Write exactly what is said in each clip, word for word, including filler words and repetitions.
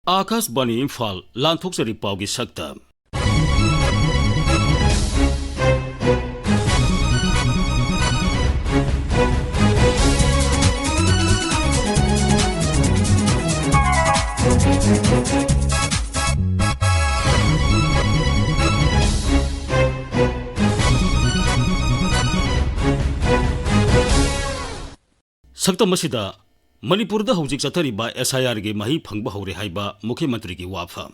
ꯑꯥꯀꯥꯁꯕꯥꯅꯤ ꯏꯝꯐꯥꯜ, ꯂꯥꯟꯊꯣꯛꯆꯔꯤ ꯄꯥꯎꯒꯤ ꯁꯛꯇꯝ꯫ ꯁꯛꯇꯝ ꯑꯁꯤꯗ ꯃꯅꯤꯄꯨꯔꯗ ꯍꯧꯖꯤꯛ ꯆꯠꯊꯔꯤꯕ ꯑꯦꯁ ꯑꯥꯏ ꯑꯥꯔꯒꯤ ꯃꯍꯩ ꯐꯪꯕ ꯍꯧꯔꯦ ꯍꯥꯏꯕ ꯃꯨꯈ꯭ꯌ ꯃꯟꯇ꯭ꯔꯤꯒꯤ ꯋꯥꯐꯝ꯫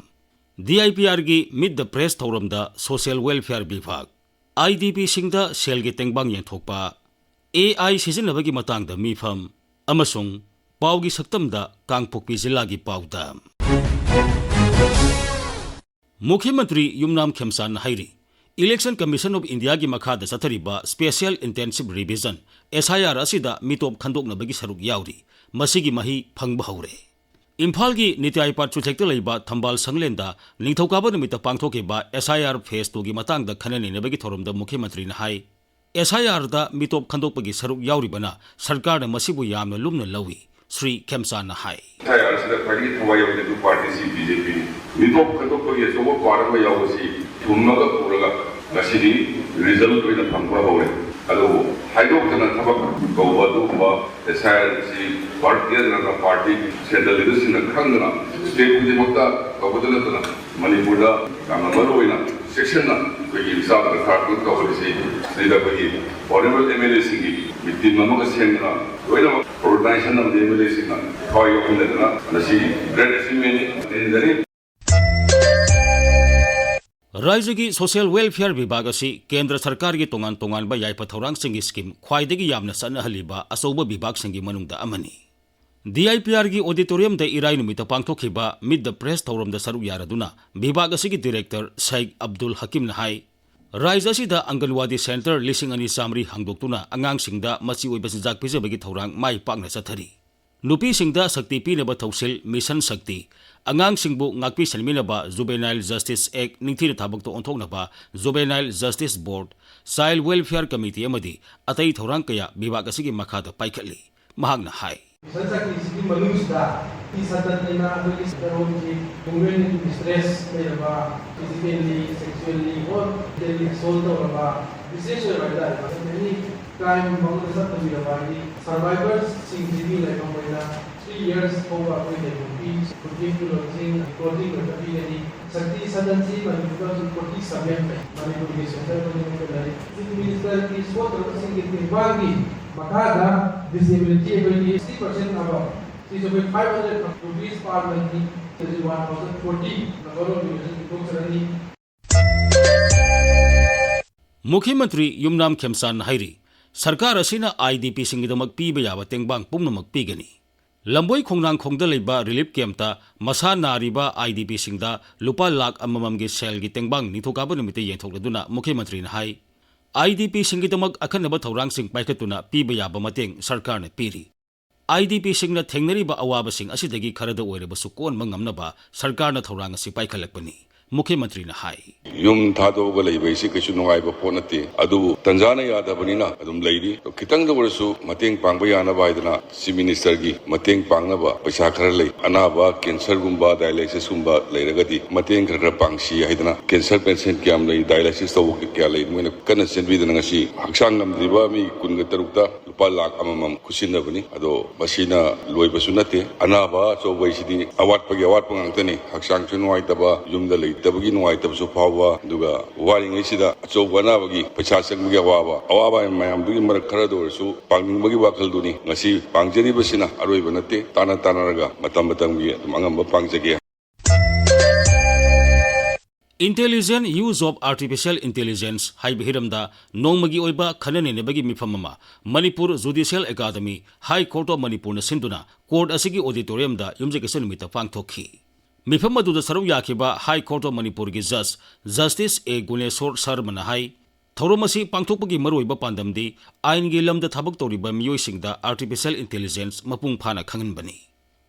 ꯗꯤ ꯑꯥꯏ ꯄꯤ ꯑꯥꯔꯒꯤ Meet the Press ꯊꯧꯔꯝꯗ ꯁꯣꯁꯤꯌꯦꯜ ꯋꯦꯜꯐꯤꯌꯔ ꯕꯤꯚꯥꯒ, ꯑꯥꯏ ꯗꯤ ꯄꯤꯁꯤꯡꯗ ꯁꯦꯜꯒꯤ ꯇꯦꯡꯕꯥꯡ ꯌꯦꯟꯊꯣꯛꯄ, ꯑꯦ ꯑꯥꯏ ꯁꯤꯖꯤꯟꯅꯕꯒꯤ ꯃꯇꯥꯡꯗ ꯃꯤꯐꯝ ꯑꯃꯁꯨꯡ ꯄꯥꯎꯒꯤ ꯁꯛꯇꯝꯗ ꯀꯥꯡꯄꯣꯛꯄꯤ ꯖꯤꯂꯥꯒꯤ ꯄꯥꯎꯗꯝ꯫ ꯃꯨꯈ꯭ꯌ ꯃꯟꯇ꯭ꯔꯤ ꯌꯨꯝꯅꯥꯝ ꯈꯦꯝꯆꯥꯟꯅ ꯍꯥꯏꯔꯤ, Election Commission of Indiaꯒꯤ ꯃꯈꯥꯗ ꯆꯠꯊꯔꯤꯕ Special Intensive Revision, ꯑꯦꯁ ꯑꯥꯏ ꯑꯥꯔ, ꯑꯁꯤꯗ ꯃꯤꯇꯣꯞ ꯈꯟꯗꯣꯛꯅꯕꯒꯤ ꯁꯔꯨꯛ ꯌꯥꯎꯔꯤ꯫ ꯃꯁꯤꯒꯤ ꯃꯍꯩ ꯐꯪꯕ ꯍꯧꯔꯦ꯫ ꯏꯝꯐꯥꯜꯒꯤ ꯅꯤꯇꯤ ꯑꯥꯌꯣꯒ ꯆꯨꯊꯦꯛꯇ ꯂꯩꯕ ꯊꯝꯕꯥꯜ ꯁꯪꯂꯦꯟꯗ ꯅꯤꯡꯊꯧꯀꯥꯕ ꯅꯨꯃꯤꯠꯇ ꯄꯥꯡꯊꯣꯛꯈꯤꯕ ꯑꯦꯁ ꯑꯥꯏ ꯑꯥꯔ ꯐꯦꯁ ꯇꯨꯒꯤ ꯃꯇꯥꯡꯗ ꯈꯟꯅ ꯅꯩꯅꯕꯒꯤ ꯊꯧꯔꯝꯗ ꯃꯨꯈ꯭ꯌ ꯃꯟꯇ꯭ꯔꯤꯅ ꯍꯥꯏ, ꯑꯦꯁ ꯑꯥꯏ ꯑꯥꯔꯗ ꯃꯤꯇꯣꯞ ꯈꯟꯗꯣꯛꯄꯒꯤ ꯁꯔꯨꯛ ꯌꯥꯎꯔꯤꯕꯅ ꯁꯔꯀꯥꯔꯅ ꯃꯁꯤꯕꯨ ꯌꯥꯝꯅ ꯂꯨꯝꯅ ꯂꯧꯏ, ꯁ꯭ꯔꯤ ꯈꯦꯝꯆꯥꯟꯅ ꯍꯥꯏ꯫ ꯑꯦꯁ ꯑꯥꯏ ꯑꯥꯔꯁꯤꯗ ꯈ꯭ꯋꯥꯏꯗꯒꯤ ꯊꯋꯥꯏ ꯌꯥꯎꯕ ꯄꯥꯔꯇꯤꯁꯤ ꯕꯤ ꯖꯦ ꯄꯤꯅꯤ꯫ ꯃꯤꯇꯣꯞ ꯈꯟꯗꯣꯛꯄꯒꯤ ꯑꯆꯧꯕ ꯄꯥꯔꯠ ꯑꯃ ꯌꯥꯎꯕꯁꯤ ꯊꯨꯝꯃꯒ ꯄꯨꯔꯒ ꯉꯁꯤꯗꯤ ꯔꯤꯖꯜꯠ ꯑꯣꯏꯅ ꯐꯪꯕ ꯍꯧꯔꯦ꯫ ꯑꯗꯨꯕꯨ ꯍꯥꯏꯗꯣꯛꯇꯅ ꯊꯕꯛ ꯀꯧꯕ ꯑꯗꯨꯒꯨꯝꯕ ꯑꯦꯁ ꯑꯥꯏ ꯑꯥꯔꯁꯤ ꯚꯥꯔꯇꯤꯌ ꯖꯅꯇꯥ ꯄꯥꯔꯇꯤ ꯁꯦꯟꯇ꯭ꯔꯦꯜ ꯂꯤꯗꯔꯁꯤꯡꯅ ꯈꯪꯗꯅ ꯁ꯭ꯇꯦꯠ ꯈꯨꯗꯤꯡꯃꯛꯇ ꯇꯧꯕꯗ ꯅꯠꯇꯅ ꯃꯅꯤꯄꯨꯔꯗ ꯌꯥꯝꯅ ꯃꯔꯨ ꯑꯣꯏꯅ ꯆꯦꯛꯁꯤꯟꯅ ꯑꯩꯈꯣꯏꯒꯤ ꯃꯤꯆꯥ ꯄ꯭ꯔꯊꯥ ꯇꯧꯍꯜꯂꯤꯁꯤ꯫ ꯁꯤꯗ ꯑꯩꯈꯣꯏꯒꯤ ꯑꯣꯅꯔꯦꯕꯜ ꯑꯦꯝ ꯑꯦꯜ ꯑꯦꯁꯤꯡꯒꯤ ꯃꯤꯇꯤꯡ ꯑꯃꯒ ꯁꯦꯝꯗꯅ ꯂꯣꯏꯅꯃꯛ ꯑꯣꯔꯒꯅꯥꯏꯖꯦꯁꯟ ꯑꯃꯗꯤ ꯑꯦꯝ ꯑꯦꯜ ꯑꯦꯁꯤꯡꯅ ꯊꯋꯥꯏ ꯌꯥꯎꯍꯟꯗꯅ ꯉꯁꯤ ꯒ꯭ꯔꯦꯠ ꯑꯦꯆꯤꯞꯃꯦꯟꯅꯤ꯫ ꯔꯥꯏꯖ꯭ꯌꯒꯤ ꯁꯣꯁꯤꯌꯦꯜ ꯋꯦꯜꯐꯤꯌꯔ ꯕꯤꯚꯥꯒ ꯑꯁꯤ ꯀꯦꯟꯗ꯭ꯔ ꯁꯔꯀꯥꯔꯒꯤ ꯇꯣꯉꯥꯟ ꯇꯣꯉꯥꯟꯕ ꯌꯥꯏꯐ ꯊꯧꯔꯥꯡꯁꯤꯡꯒꯤ ꯁ꯭ꯀꯤꯝ ꯈ꯭ꯋꯥꯏꯗꯒꯤ ꯌꯥꯝꯅ ꯆꯠꯅꯍꯜꯂꯤꯕ ꯑꯆꯧꯕ ꯕꯤꯚꯥꯒꯁꯤꯡꯒꯤ ꯃꯅꯨꯡꯗ ꯑꯃꯅꯤ꯫ ꯗꯤ ꯑꯥꯏ ꯄꯤ ꯑꯥꯔꯒꯤ ꯑꯣꯗꯤꯇꯣꯔꯤꯌꯝꯗ ꯏꯔꯥꯏ ꯅꯨꯃꯤꯠꯇ ꯄꯥꯡꯊꯣꯛꯈꯤꯕ Meet the Press ꯊꯧꯔꯝꯗ ꯁꯔꯨꯛ ꯌꯥꯔꯗꯨꯅ ꯕꯤꯚꯥꯒ ꯑꯁꯤꯒꯤ ꯗꯤꯔꯦꯛꯇꯔ ꯁꯩꯈ ꯑꯕꯗꯨꯜ ꯍꯀꯤꯝꯅ ꯍꯥꯏ, ꯔꯥꯏꯖ꯭ꯌ ꯑꯁꯤꯗ ꯑꯪꯒꯟꯋꯥꯗꯤ ꯁꯦꯟꯇꯔ ꯂꯤꯁꯤꯡ ꯑꯅꯤ ꯆꯥꯃꯔꯤ ꯍꯥꯡꯗꯣꯛꯇꯨꯅ ꯑꯉꯥꯡꯁꯤꯡꯗ ꯃꯆꯤ ꯑꯣꯏꯕ ꯆꯤꯟꯖꯥꯛ ꯄꯤꯖꯕꯒꯤ ꯊꯧꯔꯥꯡ ꯃꯥꯏ ꯄꯥꯛꯅ ꯆꯠꯊꯔꯤ꯫ ꯅꯨꯄꯤꯁꯤꯡꯗ ꯁꯛꯇꯤ ꯄꯤꯅꯕ ꯊꯧꯁꯤꯜ ꯃꯤꯁꯟ ꯁꯛꯇꯤ, ꯑꯉꯥꯡꯁꯤꯡꯕꯨ ꯉꯥꯛꯄꯤ ꯁꯦꯟꯕꯤꯅꯕ ꯖꯨꯕꯦꯅꯥꯏꯜ ꯖꯁꯇꯤꯁ ꯑꯦꯛ ꯅꯤꯡꯊꯤꯅ ꯊꯥꯕꯛꯇ ꯑꯣꯟꯊꯣꯛꯅꯕ ꯖꯨꯕꯦꯅꯥꯏꯜ ꯖꯁꯇꯤꯁ ꯕꯣꯔꯗ, ꯆꯥꯏꯜꯗ ꯋꯦꯜꯐꯤꯌꯔ ꯀꯃꯤꯇꯤ ꯑꯃꯗꯤ ꯑꯇꯩ ꯊꯧꯔꯥꯡ ꯀꯌꯥ ꯕꯤꯚꯥꯒ ꯑꯁꯤꯒꯤ ꯃꯈꯥꯗ ꯄꯥꯏꯈꯠꯂꯤ꯫ ꯃꯍꯥꯛꯅ ꯍꯥꯏ, ꯃꯤꯁꯟ ꯁꯛꯇꯤꯁꯤꯒꯤ ꯃꯅꯨꯡꯁꯤꯗ ꯁꯛꯇꯤ ꯁꯗꯟ ꯍꯥꯏꯅ ꯑꯩꯈꯣꯏꯒꯤ ꯁꯦꯟꯇꯔ ꯍꯣꯝꯁꯤ ꯋꯨꯃꯦꯟ ꯏꯟ ꯗꯤꯁꯇ꯭ꯔꯦꯁ ꯂꯩꯔꯕ, ꯐꯤꯖꯤꯀꯦꯜꯂꯤ, ꯁꯦꯛꯁꯨꯑꯦꯜꯂꯤ ꯑꯣꯔ ꯃꯦꯟꯇꯦꯜꯂꯤ ꯑꯦꯁꯣꯜ ꯇꯧꯔꯕ, ꯕꯤꯁꯦꯁ ꯑꯣꯏꯕ ꯍꯥꯏꯇꯥꯔꯦ, ꯑꯦꯅꯤ ꯀ꯭ꯔꯥꯏꯝ ꯃꯉꯣꯟꯗ ꯆꯠꯇꯕꯤꯔꯕ ꯍꯥꯏꯗꯤ ꯁꯔꯚꯥꯏꯚꯔꯁꯤꯡꯁꯤꯒꯤ ꯂꯩꯐꯝ ꯑꯣꯏꯅ ꯊ꯭ꯔꯤ ꯌꯔꯁ ꯐꯥꯎꯕ ꯑꯩꯈꯣꯏ ꯂꯩꯐꯝ ꯄꯤ, ꯐꯨꯗ ꯏꯟꯁꯨꯔꯦꯟꯁꯁꯤꯡ, ꯀ꯭ꯂꯣꯊꯤꯡ ꯑꯣꯏꯅ ꯄꯤꯒꯅꯤ꯫ ꯁꯛꯇꯤ ꯁꯗꯟꯁꯤ ꯃꯅꯤꯄꯨꯔꯗ ꯍꯧꯖꯤꯛ ꯐꯣꯔꯇꯤ ꯁꯚꯦꯟ ꯂꯩ꯫ ꯃꯅꯤꯄꯨꯔꯒꯤ ꯁꯦꯟꯇꯔ ꯈꯨꯗꯤꯡꯃꯛꯇ ꯂꯩ꯫ ꯆꯤꯐ ꯃꯤꯅꯤꯁꯇꯔꯒꯤ ꯁꯣꯠꯇ꯭ꯔꯕꯁꯤꯡꯒꯤ ꯇꯦꯡꯕꯥꯡꯒꯤ ꯃꯈꯥꯗ ꯗꯤꯁꯦꯕꯤꯂꯤꯇꯤ ꯑꯩꯈꯣꯏꯒꯤ ꯁꯤꯛꯁꯇꯤ ꯄꯥꯔꯁꯦꯟ ꯑꯕꯞ, ꯁꯤꯁꯨ ꯑꯩꯈꯣꯏ ꯐꯥꯏꯚ ꯍꯟꯗ꯭ꯔꯦꯠ ꯔꯨꯄꯤꯁ ꯄꯥꯔ ꯃꯟꯊꯤ, ꯍꯧꯖꯤꯛ ꯋꯥꯟ ꯊꯥꯎꯖꯟ ꯐꯣꯔꯇꯤ ꯒꯚꯔꯟꯃꯦꯟꯠ ꯄꯤꯊꯣꯛꯆꯔꯅꯤ꯫ ꯃꯨꯈ꯭ꯌ ꯃꯟꯇ꯭ꯔꯤ ꯌꯨꯝꯅꯥꯝ ꯈꯦꯝꯆꯥꯟꯅ ꯍꯥꯏꯔꯤ, ꯁꯔꯀꯥꯔ ꯑꯁꯤꯅ ꯑꯥꯏ ꯗꯤ ꯄꯤꯁꯤꯡꯒꯤꯗꯃꯛ ꯄꯤꯕ ꯌꯥꯕ ꯇꯦꯡꯕꯥꯡ ꯄꯨꯝꯅꯃꯛ ꯄꯤꯒꯅꯤ꯫ ꯂꯝꯕꯣꯏ ꯈꯣꯡꯅꯥꯡꯈꯣꯡꯗ ꯂꯩꯕ ꯔꯤꯂꯤꯐ ꯀꯦꯝꯞꯇ ꯃꯁꯥ ꯅꯥꯔꯤꯕ ꯑꯥꯏ ꯗꯤ ꯄꯤꯁꯤꯡꯗ ꯂꯨꯄꯥ ꯂꯥꯈ ꯑꯃꯃꯝꯒꯤ ꯁꯦꯜꯒꯤ ꯇꯦꯡꯕꯥꯡ ꯅꯤꯡꯊꯧꯀꯥꯕ ꯅꯨꯃꯤꯠꯇ ꯌꯦꯟꯊꯣꯛꯂꯗꯨꯅ ꯃꯨꯈ꯭ꯌ ꯃꯟꯇ꯭ꯔꯤꯅ ꯍꯥꯏ, ꯑꯥꯏ ꯗꯤ ꯄꯤꯁꯤꯡꯒꯤꯗꯃꯛ ꯑꯈꯟꯅꯕ ꯊꯧꯔꯥꯡꯁꯤꯡ ꯄꯥꯏꯈꯠꯇꯨꯅ ꯄꯤꯕ ꯌꯥꯕ ꯃꯇꯦꯡ ꯁꯔꯀꯥꯔꯅ ꯄꯤꯔꯤ꯫ ꯑꯥꯏ ꯗꯤ ꯄꯤꯁꯤꯡꯅ ꯊꯦꯡꯅꯔꯤꯕ ꯑꯋꯥꯕꯁꯤꯡ ꯑꯁꯤꯗꯒꯤ ꯈꯔꯗ ꯑꯣꯏꯔꯕꯁꯨ ꯀꯣꯟꯕ ꯉꯝꯅꯕ ꯁꯔꯀꯥꯔꯅ ꯊꯧꯔꯥꯡ ꯑꯁꯤ ꯄꯥꯏꯈꯠꯂꯛꯄꯅꯤ꯫ ꯃꯨꯈ꯭ꯌ ꯃꯟꯇ꯭ꯔꯤꯅ ꯍꯥꯏ꯫ ꯌꯨꯝ ꯊꯥꯗꯣꯛꯑꯒ ꯂꯩꯕ ꯍꯥꯏꯁꯤ ꯀꯩꯁꯨ ꯅꯨꯡꯉꯥꯏꯕ ꯄꯣꯠ ꯅꯠꯇꯦ꯫ ꯑꯗꯨꯕꯨ ꯇꯟꯖꯥꯅ ꯌꯥꯗꯕꯅꯤꯅ ꯑꯗꯨꯝ ꯂꯩꯔꯤ꯫ ꯈꯤꯇꯪꯗ ꯑꯣꯏꯔꯁꯨ ꯃꯇꯦꯡ ꯄꯥꯡꯕ ꯌꯥꯅꯕ ꯍꯥꯏꯗꯅ ꯆꯤꯐ ꯃꯤꯅꯤꯁꯇꯔꯒꯤ ꯃꯇꯦꯡ ꯄꯥꯡꯅꯕ ꯄꯩꯁꯥ ꯈꯔ ꯂꯩ꯫ ꯑꯅꯥꯕ ꯀꯦꯟꯁꯔꯒꯨꯝꯕ, ꯗꯥꯏꯂꯥꯏꯁꯤꯁꯀꯨꯝꯕ ꯂꯩꯔꯒꯗꯤ ꯃꯇꯦꯡ ꯈꯔ ꯈꯔ ꯄꯥꯡꯁꯤ ꯍꯥꯏꯗꯅ, ꯀꯦꯟꯁꯔ ꯄꯦꯁꯦꯟꯠ ꯀꯌꯥꯝ ꯂꯩ, ꯗꯥꯏꯂꯥꯏꯁꯤꯁ ꯇꯧꯕ ꯀꯌꯥ ꯂꯩ, ꯃꯣꯏꯅ ꯀꯟꯅ ꯆꯦꯟꯕꯤꯗꯅ ꯉꯁꯤ ꯍꯛꯆꯥꯡ ꯉꯝꯗ꯭ꯔꯤꯕ ꯃꯤ ꯀꯨꯟꯒ ꯇꯔꯨꯛꯇ ꯂꯨꯄꯥ ꯂꯥꯈ ꯑꯃꯃꯝ ꯈꯨꯠꯁꯤꯟꯅꯕꯅꯤ꯫ ꯑꯗꯣ ꯃꯁꯤꯅ ꯂꯣꯏꯕꯁꯨ ꯅꯠꯇꯦ꯫ ꯑꯅꯥꯕ ꯑꯆꯧꯕ ꯍꯥꯏꯁꯤꯗꯤ ꯑꯋꯥꯠꯄꯒꯤ ꯑꯋꯥꯠꯄ ꯉꯥꯛꯇꯅꯤ꯫ ꯍꯛꯆꯥꯡꯁꯨ ꯅꯨꯡꯉꯥꯏꯇꯕ, ꯌꯨꯝꯗ ꯂꯩꯇꯕꯒꯤ ꯅꯨꯡꯉꯥꯏꯇꯕꯁꯨ ꯐꯥꯎꯕ, ꯑꯗꯨꯒ ꯋꯥꯔꯤꯉꯩꯁꯤꯗ ꯑꯆꯧꯕ ꯑꯅꯥꯕꯒꯤ ꯄꯩꯁꯥ ꯆꯪꯕꯒꯤ ꯑꯋꯥꯕ, ꯑꯋꯥꯕ ꯃꯌꯥꯝꯗꯨꯒꯤ ꯃꯔꯛ ꯈꯔꯗ ꯑꯣꯏꯔꯁꯨ ꯄꯥꯡꯅꯤꯡꯕꯒꯤ ꯋꯥꯈꯜꯗꯨꯅꯤ꯫ ꯉꯁꯤ ꯄꯥꯡꯖꯔꯤꯕꯁꯤꯅ ꯑꯔꯣꯏꯕ ꯅꯠꯇꯦ꯫ ꯇꯥꯟꯅ ꯇꯥꯟꯅꯔꯒ ꯃꯇꯝ ꯃꯇꯝꯒꯤ ꯑꯗꯨꯝ ꯑꯉꯝꯕ ꯄꯥꯡꯖꯒꯦ꯫ Intelligent Use of Artificial Intelligence ꯍꯥꯏꯕ ꯍꯤꯔꯝꯗ ꯅꯣꯡꯃꯒꯤ ꯑꯣꯏꯕ ꯈꯟꯅ ꯅꯩꯅꯕꯒꯤ ꯃꯤꯐꯝ ꯑꯃ Manipur judicial academy, high court of ꯃꯅꯤꯄꯨꯔꯅ ꯁꯤꯟꯗꯨꯅ ꯀꯣꯔꯠ ꯑꯁꯤꯒꯤ ꯑꯣꯗꯤꯇꯣꯔꯤꯌꯝꯗ ꯌꯨꯝꯖꯀꯩꯁ ꯅꯨꯃꯤꯠꯇ ꯄꯥꯡꯊꯣꯛꯈꯤ꯫ ꯃꯤꯐꯝ ꯑꯗꯨꯗ ꯁꯔꯨꯛ ꯌꯥꯈꯤꯕ ꯍꯥꯏ ꯀꯣꯔꯠ ꯑꯣꯐ ꯃꯅꯤꯄꯨꯔꯒꯤ ꯖꯖ ꯖꯁꯇꯤꯁ ꯑꯦ ꯒꯨꯅꯦꯁꯣꯔ ꯁꯔꯃꯅ ꯍꯥꯏ, ꯊꯧꯔꯝ ꯑꯁꯤ ꯄꯥꯡꯊꯣꯛꯄꯒꯤ ꯃꯔꯨꯑꯣꯏꯕ ꯄꯥꯟꯗꯝꯗꯤ ꯑꯥꯏꯟꯒꯤ ꯂꯝꯗ ꯊꯕꯛ ꯇꯧꯔꯤꯕ ꯃꯤꯑꯣꯏꯁꯤꯡꯗ ꯑꯥꯔꯇꯤꯐꯤꯁꯤꯌꯦꯜ ꯏꯟꯇꯦꯂꯤꯖꯦꯟꯁ ꯃꯄꯨꯡ ꯐꯥꯅ ꯈꯪꯍꯟꯕꯅꯤ꯫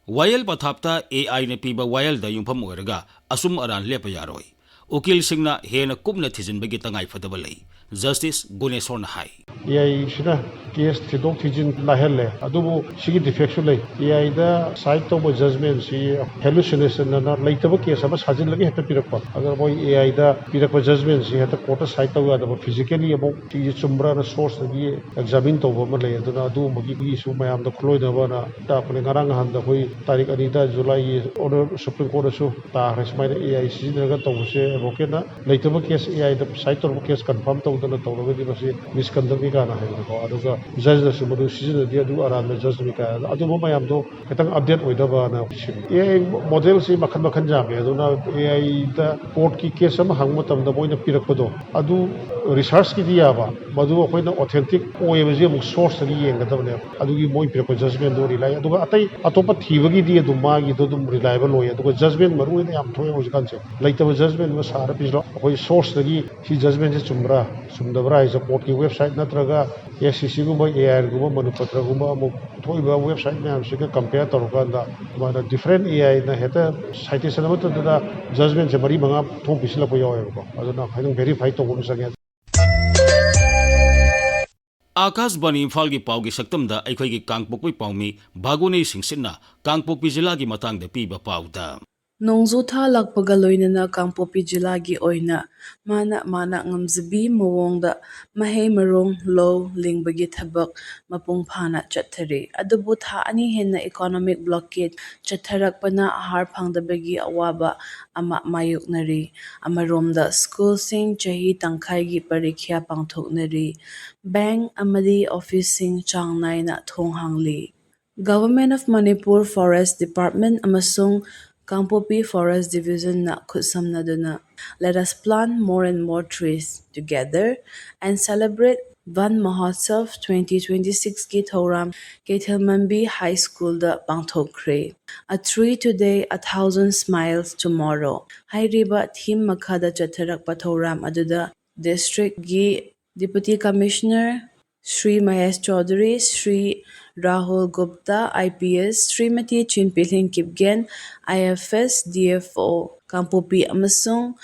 ꯋꯥꯌꯦꯜ ꯄꯊꯥꯞꯇ ꯑꯦ ꯑꯥꯏꯅ ꯄꯤꯕ ꯋꯥꯌꯦꯜꯗ ꯌꯨꯝꯐꯝ ꯑꯣꯏꯔꯒ ꯑꯆꯨꯝ ꯑꯔꯥꯟ ꯂꯦꯞꯄ ꯌꯥꯔꯣꯏ꯫ ꯎꯀꯤꯜꯁꯤꯡꯅ ꯍꯦꯟꯅ ꯀꯨꯞꯅ ꯊꯤꯖꯤꯟꯕꯒꯤ ꯇꯉꯥꯏꯐꯗꯕ ꯂꯩ꯫ ꯖꯁꯇꯤꯁ ꯒꯨꯅꯦꯁꯣꯔꯅ ꯍꯥꯏ꯫ ꯑꯦ ꯑꯥꯏꯁꯤꯅ ꯀꯦꯁ ꯊꯤꯗꯣꯛ ꯊꯤꯖꯤꯟ ꯂꯥꯏꯍꯜꯂꯦ, ꯑꯗꯨꯕꯨ ꯁꯤꯒꯤ ꯗꯤꯐꯦꯛꯁꯨ ꯂꯩ꯫ ꯑꯦ ꯑꯥꯏꯗ ꯁꯥꯏꯠ ꯇꯧꯕ ꯖꯖꯃꯦꯟꯁꯤ ꯍꯦꯂꯨꯁꯤꯅꯦꯁꯟ ꯑꯅ ꯂꯩꯇꯕ ꯀꯦꯁ ꯑꯃ ꯁꯥꯖꯤꯜꯂꯒ ꯍꯦꯛꯇ ꯄꯤꯔꯛꯄ꯫ ꯑꯗꯨꯅ ꯃꯣꯏ ꯑꯦ ꯑꯥꯏꯗ ꯄꯤꯔꯛꯄ ꯖꯖꯃꯦꯟꯁꯤ ꯍꯦꯛꯇ ꯀꯣꯔꯠꯇ ꯁꯥꯏꯠ ꯇꯧ ꯌꯥꯗꯕ, ꯐꯤꯖꯤꯀꯦꯂꯤ ꯑꯃꯨꯛ ꯁꯤꯒꯤ ꯆꯨꯝꯕ꯭ꯔꯥꯅ ꯁꯣꯔꯁꯇꯒꯤ ꯑꯦꯛꯖꯥꯃꯤꯟ ꯇꯧꯕ ꯑꯃ ꯂꯩ꯫ ꯑꯗꯨꯅ ꯑꯗꯨꯒꯨꯝꯕꯒꯤ ꯏꯁꯨ ꯃꯌꯥꯝꯗ ꯈꯨꯂꯣꯏꯅꯕꯅ ꯇꯥꯛꯄꯅꯦ꯫ ꯉꯔꯥꯡ ꯅꯍꯥꯟꯗ ꯑꯩꯈꯣꯏ ꯇꯥꯔꯤꯛ ꯑꯅꯤꯗ ꯖꯨꯂꯥꯏꯒꯤ ꯑꯣꯔꯗꯔ ꯁꯨꯄ꯭ꯔꯤꯝ ꯀꯣꯔꯠꯇꯁꯨ ꯇꯥꯈ꯭ꯔꯦ꯫ ꯁꯨꯃꯥꯏꯅ ꯑꯦ ꯑꯥꯏ ꯁꯤꯖꯤꯟꯅꯔꯒ ꯇꯧꯕꯁꯦ ꯑꯦꯗꯚꯣꯀꯦꯠꯅ ꯂꯩꯇꯕ ꯀꯦꯁ, ꯑꯦ ꯑꯥꯏꯗ ꯁꯥꯏꯠ ꯇꯧꯔꯛꯄ ꯀꯦꯁ ꯀꯟꯐꯥꯔꯝ ꯇꯧꯗꯅ ꯇꯧꯔꯒꯗꯤ ꯃꯁꯤ ꯃꯤꯁꯀꯟꯗꯛꯅꯤ ꯀꯥꯏꯅ ꯍꯥꯏꯕꯀꯣ꯫ ꯑꯗꯨꯒ ꯖꯖꯅꯁꯨ ꯃꯗꯨ ꯁꯤꯖꯤꯟꯅꯗꯦ, ꯑꯗꯨ ꯑꯔꯥꯟꯕ ꯖꯖꯅꯤ ꯀꯥꯏꯅ꯫ ꯑꯗꯨꯝꯕ ꯃꯌꯥꯝꯗꯣ ꯈꯤꯇꯪ ꯑꯞꯗꯦꯠ ꯑꯣꯏꯅꯕꯅ ꯁꯤꯟ꯫ ꯑꯦ ꯑꯥꯏ ꯃꯣꯗꯦꯜꯁꯤ ꯃꯈꯜ ꯃꯈꯜ ꯌꯥꯝꯃꯦ꯫ ꯑꯗꯨꯅ ꯑꯦ ꯑꯥꯏꯗ ꯀꯣꯔꯠꯀꯤ ꯀꯦꯁ ꯑꯃ ꯍꯪꯕ ꯃꯇꯝꯗ ꯃꯣꯏꯅ ꯄꯤꯔꯛꯄꯗꯣ ꯑꯗꯨ ꯔꯤꯁꯥꯔꯆꯀꯤꯗꯤ ꯌꯥꯕ, ꯃꯗꯨ ꯑꯩꯈꯣꯏꯅ ꯑꯣꯊꯦꯟꯇꯤꯛ ꯑꯣꯏꯕꯁꯤ ꯑꯃꯨꯛ ꯁꯣꯔꯁꯇꯒꯤ ꯌꯦꯡꯒꯗꯕꯅꯦꯕ꯫ ꯑꯗꯨꯒꯤ ꯃꯣꯏ ꯄꯤꯔꯛꯄ ꯖꯖꯃꯦꯟꯗꯣ ꯔꯤꯂꯥꯏ, ꯑꯗꯨꯒ ꯑꯇꯩ ꯑꯇꯣꯞꯄ ꯊꯤꯕꯒꯤꯗꯤ ꯑꯗꯨꯝ ꯃꯥꯒꯤꯗꯣ ꯑꯗꯨꯝ ꯔꯤꯂꯥꯏꯕꯜ ꯑꯣꯏ꯫ ꯑꯗꯨꯒ ꯖꯖꯃꯦꯟ ꯃꯔꯨ ꯑꯣꯏꯅ ꯌꯥꯝ ꯊꯣꯛꯑꯦ ꯍꯧꯖꯤꯛꯀꯥꯟꯁꯦ, ꯂꯩꯇꯕ ꯖꯖꯃꯦꯟ ꯑꯃ ꯁꯥꯔ ꯄꯤꯁꯤꯜꯂꯣ꯫ ꯑꯩꯈꯣꯏ ꯁꯣꯔꯁꯇꯒꯤ ꯁꯤ ꯖꯖꯃꯦꯟꯁꯦ ꯆꯨꯝꯕ꯭ꯔꯥ ꯆꯨꯝꯗꯕ꯭ꯔꯥ ꯍꯥꯏꯁꯦ ꯀꯣꯔꯠꯀꯤ ꯋꯦꯕꯁꯥꯏꯠ ꯅꯠꯇ꯭ꯔꯒ ꯑꯦꯁ ꯁꯤ ꯁꯤꯒꯨꯝꯕ, ꯑꯦ ꯑꯥꯏ ꯑꯥꯔꯒꯨꯝꯕ, ꯃꯅꯨꯄꯇ꯭ꯔꯒꯨꯝꯕ ꯑꯃꯨꯛ ꯊꯣꯛꯏꯕ ꯋꯦꯕꯁꯥꯏꯠ ꯃꯌꯥꯝꯁꯤꯒ ꯀꯝꯄꯦꯌꯔ ꯇꯧꯔꯀꯥꯟꯗ ꯑꯗꯨꯃꯥꯏꯅ ꯗꯤꯐ꯭ꯔꯦꯟ ꯑꯦ ꯑꯥꯏꯅ ꯍꯦꯛꯇ ꯁꯥꯏꯇꯦꯁꯟ ꯑꯃꯠꯇꯗꯨꯗ ꯖꯖꯃꯦꯟꯁꯦ ꯃꯔꯤ ꯃꯉꯥ ꯊꯣꯛ ꯄꯤꯁꯤꯜꯂꯛꯄ ꯌꯥꯎꯋꯦꯕꯀꯣ꯫ ꯑꯗꯨꯅ ꯈꯤꯇꯪ ꯚꯦꯔꯤꯐꯥꯏ ꯇꯧꯕ ꯑꯃ ꯆꯪꯉꯦ꯫ ꯑꯥꯀꯥꯁꯕꯥꯅꯤ ꯏꯝꯐꯥꯜꯒꯤ ꯄꯥꯎꯒꯤ ꯁꯛꯇꯝꯗ ꯑꯩꯈꯣꯏꯒꯤ ꯀꯥꯡꯄꯣꯛꯄꯤ ꯄꯥꯎꯃꯤ ꯚꯥꯒꯨꯅꯤ ꯁꯤꯡꯁꯤꯠꯅ ꯀꯥꯡꯄꯣꯛꯄꯤ ꯖꯤꯂꯥꯒꯤ ꯃꯇꯥꯡꯗ ꯄꯤꯕ ꯄꯥꯎꯗ꯫ ꯅꯣꯡꯖꯨ ꯊꯥ ꯂꯥꯛꯄꯒ ꯂꯣꯏꯅꯅ ꯀꯥꯡꯄꯣꯛꯄꯤ ꯖꯤꯂꯥꯒꯤ ꯑꯣꯏꯅ ꯃꯥꯅ ꯃꯥꯅ ꯉꯝꯖꯕꯤ ꯃꯑꯣꯡꯗ ꯃꯍꯩ ꯃꯔꯣꯡ ꯂꯧ ꯂꯤꯡꯕꯒꯤ ꯊꯕꯛ ꯃꯄꯨꯡ ꯐꯥꯅ ꯆꯠꯊꯔꯤ꯫ ꯑꯗꯨꯕꯨ ꯊꯥ ꯑꯅꯤ ꯍꯦꯟꯅ ꯏꯀꯣꯅꯣꯃꯤꯛ ꯕ꯭ꯂꯣꯀꯦꯠ ꯆꯠꯊꯔꯛꯄꯅ ꯑꯍꯥꯔ ꯐꯪꯗꯕꯒꯤ ꯑꯋꯥꯕ ꯑꯃ ꯃꯥꯌꯣꯛꯅꯔꯤ꯫ ꯑꯃꯔꯣꯝꯗ ꯁ꯭ꯀꯨꯜꯁꯤꯡ ꯆꯍꯤ ꯇꯪꯈꯥꯏꯒꯤ ꯄꯔꯤꯈ꯭ꯌꯥ ꯄꯥꯡꯊꯣꯛꯅꯔꯤ꯫ ꯕꯦꯡꯛ ꯑꯃꯗꯤ ꯑꯣꯐꯤꯁꯁꯤꯡ ꯆꯥꯡ ꯅꯥꯏꯅ ꯊꯣꯡ ꯍꯥꯡꯂꯤ꯫ Government of Manipur Forest Department ꯑꯃꯁꯨꯡ ꯀꯥꯡꯄꯣꯛꯄꯤ Forest Division ꯅ ꯈꯨꯠꯁꯝꯅꯗꯨꯅ Let us plant more and more trees together and celebrate Van Mahotsav twenty twenty-six ꯀꯤ ꯊꯧꯔꯝ ꯀꯩꯊꯦꯜꯃꯟꯕꯤ High School the ꯄꯥꯡꯊꯣꯛꯈ꯭ꯔꯦ꯫ A tree today, a thousand smiles tomorrow ꯍꯥꯏꯔꯤꯕ theme ꯃꯈꯥꯗ ꯆꯠꯊꯔꯛꯄ ꯊꯧꯔꯝ ꯑꯗꯨꯗ district ꯀꯤ Deputy Commissioner Shri Mahesh Chaudhuri, Shri Rahul Gupta, I P S, Shrimati Chinpiling Kipgen, I F S, D F O, Kangpokpi, ꯑꯃꯁꯨꯡ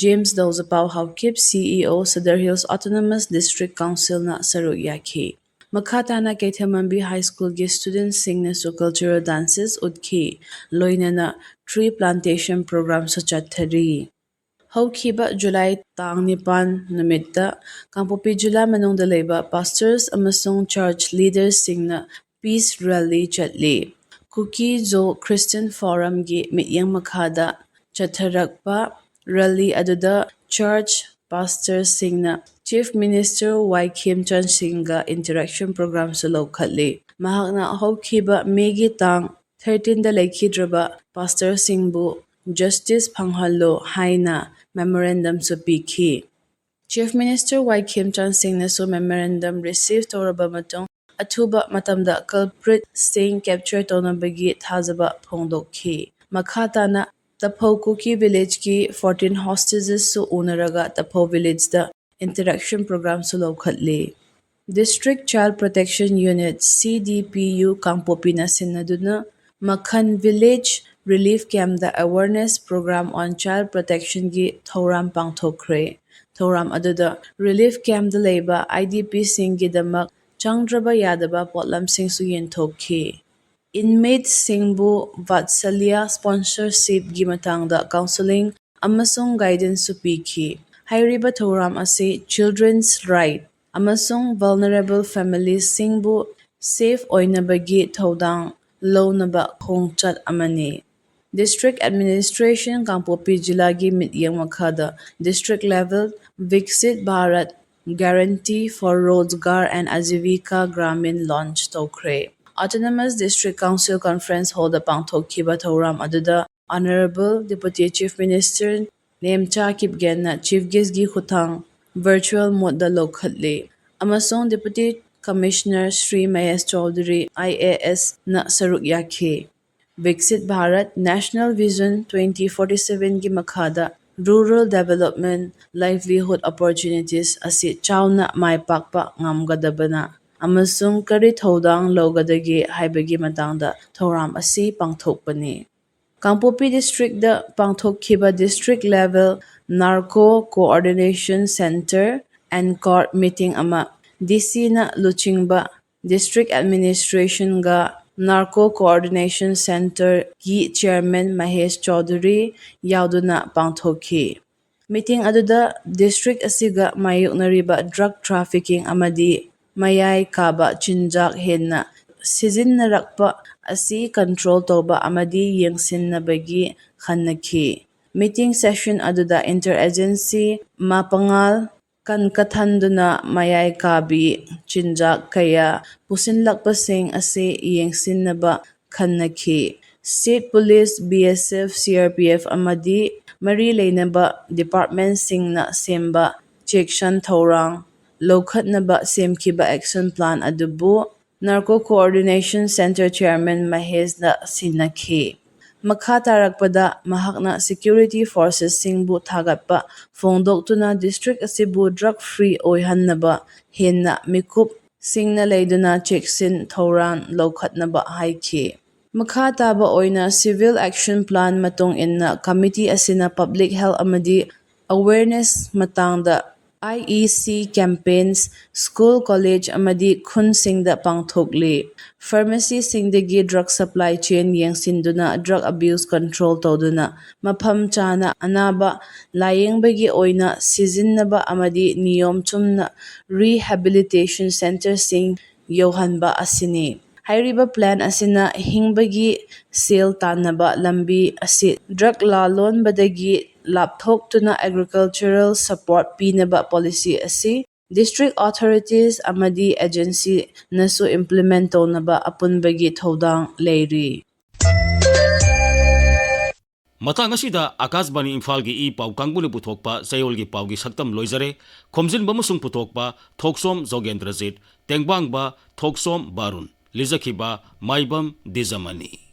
James ꯗꯧꯖꯄꯥꯎ Haokip, ꯁꯤ E ꯑꯣ, ꯁꯗꯔ ꯍꯤꯜꯁ ꯑꯣꯇꯣꯅꯣꯃꯁ ꯗꯤꯁꯇ꯭ꯔꯤꯛ ꯀꯥꯎꯟꯁꯤꯜꯅ ꯁꯔꯨꯛ ꯌꯥꯈꯤ꯫ ꯃꯈꯥ ꯇꯥꯅ ꯀꯩꯊꯦꯜꯃꯟꯕꯤ ꯍꯥꯏ ꯁ꯭ꯀꯨꯜꯒꯤ ꯁ꯭ꯇꯨꯗꯦꯟꯠꯁꯤꯡꯅꯁꯨ ꯀꯜꯆꯔꯦꯜ ꯗꯥꯟꯁꯦꯁ ꯎꯠꯈꯤ, ꯂꯣꯏꯅꯅ ꯇ꯭ꯔꯤ ꯄ꯭ꯂꯥꯟꯇꯦꯁꯟ ꯄ꯭ꯔꯣꯒ꯭ꯔꯥꯝꯁꯨ ꯆꯠꯊꯔꯤ꯫ ꯍꯧꯈꯤꯕ ꯖꯨꯂꯥꯏ ꯇꯥꯡ ꯅꯤꯄꯥꯟ ꯅꯨꯃꯤꯠꯇ ꯀꯥꯡꯄꯣꯛꯄꯤ ꯖꯤꯂꯥ ꯃꯅꯨꯡꯗ ꯂꯩꯕ ꯄꯥꯁꯇꯔꯁ ꯑꯃꯁꯨꯡ ꯆꯔꯆ ꯂꯤꯗꯔꯁꯤꯡꯅ ꯄꯤꯁ ꯔꯦꯂꯤ ꯆꯠꯂꯤ꯫ ꯀꯨꯀꯤ ꯖꯣ ꯈ꯭ꯔꯤꯁꯇꯤꯌꯟ ꯐꯣꯔꯝꯒꯤ ꯃꯤꯠꯌꯦꯡ ꯃꯈꯥꯗ ꯆꯠꯊꯔꯛꯄ ꯔꯦꯂꯤ ꯑꯗꯨꯗ ꯆꯔꯆ ꯄꯥꯁꯇꯔꯁꯤꯡꯅ ꯆꯤꯐ ꯃꯤꯅꯤꯁꯇꯔ ꯋꯥꯏ ꯈꯦꯝꯆꯟ ꯁꯤꯡꯒ ꯏꯟꯇꯔꯦꯛꯁꯟ ꯄ꯭ꯔꯣꯒ꯭ꯔꯥꯝꯁꯨ ꯂꯧꯈꯠꯂꯤ꯫ ꯃꯍꯥꯛꯅ ꯍꯧꯈꯤꯕ ꯃꯦꯒꯤ ꯇꯥꯡ ꯊꯥꯔꯇꯤꯟꯗ ꯂꯩꯈꯤꯗ꯭ꯔꯕ ꯄꯥꯁꯇꯔꯁꯤꯡꯕꯨ ꯖꯁꯇꯤꯁ ꯐꯪꯍꯜꯂꯨ ꯍꯥꯏꯅ ꯃꯦꯃꯣꯔꯦꯟꯗꯝꯁꯨ ꯄꯤꯈꯤ꯫ ꯆꯤꯐ ꯃꯤꯅꯤꯁꯇꯔ ꯋꯥꯏ ꯈꯦꯝꯆꯥꯟ ꯁꯤꯡꯅꯁꯨ ꯃꯦꯃꯣꯔꯦꯟꯗꯝ ꯔꯤꯁꯤꯚ ꯇꯧꯔꯕ ꯃꯇꯨꯡ ꯑꯊꯨꯕ ꯃꯇꯝꯗ ꯀꯜꯄ꯭ꯔꯤꯠꯁꯤꯡ ꯀꯦꯞꯆꯔ ꯇꯧꯅꯕꯒꯤ ꯊꯥꯖꯕ ꯐꯣꯡꯗꯣꯛꯈꯤ꯫ ꯃꯈꯥ ꯇꯥꯅ ꯇꯐꯧ ꯀꯨꯀꯤ ꯚꯤꯂꯦꯖꯀꯤ ꯐꯣꯔꯇꯤꯟ ꯍꯣꯁꯇꯦꯖꯦꯁꯁꯨ ꯎꯅꯔꯒ ꯇꯐꯧ ꯚꯤꯂꯦꯖꯇ ꯏꯟꯇꯔꯦꯛꯁꯟ ꯄ꯭ꯔꯣꯒ꯭ꯔꯥꯝꯁꯨ ꯂꯧꯈꯠꯂꯤ꯫ District child protection unit, C D P U, ꯀꯥꯡꯄꯣꯛꯄꯤꯅ ꯁꯤꯟꯅꯗꯨꯅ ꯃꯈꯟ ꯚꯤꯂꯦꯖ ꯔꯤꯂꯤꯐ ꯀꯦꯝꯞꯇ ꯑꯦꯋꯥꯔꯅꯦꯁ ꯄ꯭ꯔꯣꯒ꯭ꯔꯥꯝ ꯑꯣꯟ ꯆꯥꯏꯜ ꯄ꯭ꯔꯣꯇꯦꯛꯁꯟꯒꯤ ꯊꯧꯔꯝ ꯄꯥꯡꯊꯣꯛꯈ꯭ꯔꯦ꯫ ꯊꯧꯔꯝ ꯑꯗꯨꯗ ꯔꯤꯂꯤꯐ ꯀꯦꯝꯞꯇ ꯂꯩꯕ ꯑꯥꯏ ꯗꯤ ꯄꯤꯁꯤꯡꯒꯤꯗꯃꯛ ꯆꯪꯗ꯭ꯔꯕ ꯌꯥꯗꯕ ꯄꯣꯠꯂꯝꯁꯤꯡꯁꯨ ꯌꯦꯟꯊꯣꯛꯈꯤ꯫ ꯏꯟꯃꯦꯠꯁꯤꯡꯕꯨ ꯚꯥꯠꯁꯂꯤꯌꯥ ꯁ꯭ꯄꯣꯟꯁꯔꯁꯤꯞꯀꯤ ꯃꯇꯥꯡꯗ ꯀꯥꯎꯟꯁꯦꯂꯤꯡ ꯑꯃꯁꯨꯡ ꯒꯥꯏꯗꯦꯟꯁꯁꯨ ꯄꯤꯈꯤ꯫ ꯍꯥꯏꯔꯤꯕ ꯊꯧꯔꯝ ꯑꯁꯤ ꯆꯤꯜꯗ꯭ꯔꯦꯟꯁ ꯔꯥꯏꯠ ꯑꯃꯁꯨꯡ ꯚꯜꯅꯔꯦꯕꯜ ꯐꯦꯃꯤꯂꯤꯁꯤꯡꯕꯨ ꯁꯦꯐ ꯑꯣꯏꯅꯕꯒꯤ ꯊꯧꯗꯥꯡ ꯂꯧꯅꯕ ꯈꯣꯡꯆꯠ ꯑꯃꯅꯤ꯫ ꯗꯤꯁꯇ꯭ꯔꯤꯛ ꯑꯦꯗꯃꯤꯅꯤꯁꯇ꯭ꯔꯦꯁꯟ, ꯀꯥꯡꯄꯣꯛꯄꯤ ꯖꯤꯂꯥꯒꯤ ꯃꯤꯠꯌꯦꯡ ꯃꯈꯥꯗ district level Viksit Bharat Guarantee for Rozgar and Ajivika Gramin launch ꯇꯧꯈ꯭ꯔꯦ꯫ ꯑꯣꯇꯣꯅꯣꯃꯁ ꯗꯤꯁꯇ꯭ꯔꯤꯛ ꯀꯥꯎꯟꯁꯤꯜ ꯀꯟꯐꯔꯦꯟꯁ ꯍꯣꯜꯗ ꯄꯥꯡꯊꯣꯛꯈꯤꯕ ꯊꯧꯔꯝ ꯑꯗꯨꯗ honourable deputy chief minister Nemcha ꯀꯤꯞꯒꯦꯟꯅ ꯆꯤꯐ ꯒꯦꯁꯀꯤ ꯈꯨꯠꯊꯥꯡ ꯚꯔꯆꯨꯋꯦꯜ ꯃꯣꯗꯇ ꯂꯧꯈꯠꯂꯤ ꯑꯃꯁꯨꯡ deputy commissioner Shri Mahesh Chaudhuri, I A ꯑꯦꯁꯅ ꯁꯔꯨꯛ ꯌꯥꯈꯤ꯫ Viksit Bharat national vision twenty forty ꯁꯚꯦꯟꯒꯤ ꯃꯈꯥꯗ rural development, livelihood opportunities ꯑꯁꯤ ꯆꯥꯎꯅ ꯃꯥꯏ ꯄꯥꯛꯄ ꯉꯝꯒꯗꯕꯅ ꯑꯃꯁꯨꯡ ꯀꯔꯤ ꯊꯧꯗꯥꯡ ꯂꯧꯒꯗꯒꯦ ꯍꯥꯏꯕꯒꯤ ꯃꯇꯥꯡꯗ ꯊꯧꯔꯝ ꯑꯁꯤ ꯄꯥꯡꯊꯣꯛꯄꯅꯤ꯫ ꯀꯥꯡꯄꯣꯛꯄꯤ ꯗꯤꯁꯇ꯭ꯔꯤꯛꯇ ꯄꯥꯡꯊꯣꯛꯈꯤꯕ District Level Narco Coordination Centre and Court meeting ꯑꯃ D Cꯅ ꯂꯨꯆꯤꯡꯕ District Administrationꯒ Narco Coordination Centreꯒꯤ Chairman Mahesh Chaudhuri ꯌꯥꯎꯗꯨꯅ ꯄꯥꯡꯊꯣꯛꯈꯤ꯫ Meeting ꯑꯗꯨꯗ district ꯑꯁꯤꯒ ꯃꯥꯌꯣꯛꯅꯔꯤꯕ drug trafficking ꯑꯃꯗꯤ ꯃꯌꯥꯏ ꯀꯥꯕ ꯆꯤꯟꯖꯥꯛ ꯍꯦꯟꯅ ꯁꯤꯖꯤꯟꯅꯔꯛꯄ ꯑꯁꯤ control ꯇꯧꯕ ꯑꯃꯗꯤ ꯌꯦꯡꯁꯤꯟꯅꯕꯒꯤ ꯈꯟꯅꯈꯤ꯫ Meeting session ꯑꯗꯨꯗ interagency ꯃꯄꯥꯉꯜ ꯀꯟꯀꯊꯟꯗꯨꯅ ꯃꯌꯥꯏ ꯀꯥꯕꯤ ꯆꯤꯟꯖꯥꯛ ꯀꯌꯥ ꯄꯨꯁꯤꯜꯂꯛꯄꯁꯤꯡ ꯑꯁꯤ ꯌꯦꯡꯁꯤꯟꯅꯕ ꯈꯟꯅꯈꯤ꯫ State Police, B S F, C R P F ꯑꯃꯗꯤ ꯃꯔꯤ ꯂꯩꯅꯕ departmentꯁꯤꯡꯅ ꯁꯦꯝꯕ ꯆꯦꯛꯁꯤꯟ ꯊꯧꯔꯥꯡ ꯂꯧꯈꯠꯅꯕ ꯁꯦꯝꯈꯤꯕ action plan ꯑꯗꯨꯕꯨ Narco Coordination Centre Chairman ꯃꯍꯦꯁꯅ ꯁꯤꯟꯅꯈꯤ꯫ ꯃꯈꯥ ꯇꯥꯔꯛꯄꯗ ꯃꯍꯥꯛꯅ security forcesꯁꯤꯡꯕꯨ ꯊꯥꯒꯠꯄ ꯐꯣꯡꯗꯣꯛꯇꯨꯅ district ꯑꯁꯤꯕꯨ drug free ꯑꯣꯏꯍꯟꯅꯕ ꯍꯦꯟꯅ ꯃꯤꯀꯨꯞ ꯁꯤꯡꯅ ꯂꯩꯗꯨꯅ ꯆꯦꯛꯁꯤꯟ ꯊꯧꯔꯥꯡ ꯂꯧꯈꯠꯅꯕ ꯍꯥꯏꯈꯤ꯫ ꯃꯈꯥ ꯇꯥꯕ ꯑꯣꯏꯅ civil action plan ꯃꯇꯨꯡ ꯏꯟꯅ committee ꯑꯁꯤꯅ public health ꯑꯃꯗꯤ awareness ꯃꯇꯥꯡꯗ I E C campaigns, school, college ꯑꯃꯗꯤ ꯈꯨꯟꯁꯤꯡꯗ ꯄꯥꯡꯊꯣꯛꯂꯤ꯫ Pharmacyꯁꯤꯡꯗꯒꯤ drug supply chain ꯌꯦꯡꯁꯤꯟꯗꯨꯅ drug abuse control ꯇꯧꯗꯨꯅ ꯃꯐꯝ ꯆꯥꯅ ꯑꯅꯥꯕ ꯂꯥꯌꯦꯡꯕꯒꯤ ꯑꯣꯏꯅ ꯁꯤꯖꯤꯟꯅꯕ ꯑꯃꯗꯤ ꯅꯤꯌꯣꯝ ꯆꯨꯝꯅ rehabilitation centreꯁꯤꯡ ꯌꯧꯍꯟꯕ ꯑꯁꯤꯅꯤ꯫ ꯍꯥꯏꯔꯤꯕ plan ꯑꯁꯤꯅ ꯍꯤꯡꯕꯒꯤ ꯁꯦꯜ ꯇꯥꯟꯅꯕ ꯂꯝꯕꯤ ꯑꯁꯤ drug ꯂꯥꯂꯣꯟꯕꯗꯒꯤ ꯂꯥꯞꯊꯣꯛꯇꯨꯅ agricultural support ꯄꯤꯅꯕ policy ꯑꯁꯤ district authorities ꯑꯃꯗꯤ agencyꯅꯁꯨ implement ꯇꯧꯅꯕ ꯑꯄꯨꯟꯕꯒꯤ ꯊꯧꯗꯥꯡ ꯂꯩꯔꯤ꯫ ꯃꯇꯥꯡ ꯑꯁꯤꯗ ꯑꯀꯥꯁꯕꯥꯅꯤ ꯏꯝꯐꯥꯜꯒꯤ ꯏ ꯄꯥꯎ ꯀꯥꯡꯕꯨꯅ ꯄꯨꯊꯣꯛꯄ ꯆꯌꯣꯜꯒꯤ ꯄꯥꯎꯒꯤ ꯁꯛꯇꯝ ꯂꯣꯏꯖꯔꯦ꯫ ꯈꯣꯝꯖꯤꯟꯕ ꯑꯃꯁꯨꯡ ꯄꯨꯊꯣꯛꯄ ꯊꯣꯛꯁꯣꯝ ꯖꯣꯒꯦꯟꯗ꯭ꯔꯖꯤꯠ, ꯇꯦꯡꯕꯥꯡꯕ ꯊꯣꯛꯁꯣꯝ ꯕꯥꯔꯨꯟ, ꯂꯤꯖꯈꯤꯕ ꯃꯥꯏꯕꯝ ꯗꯤꯖꯃꯅꯤ꯫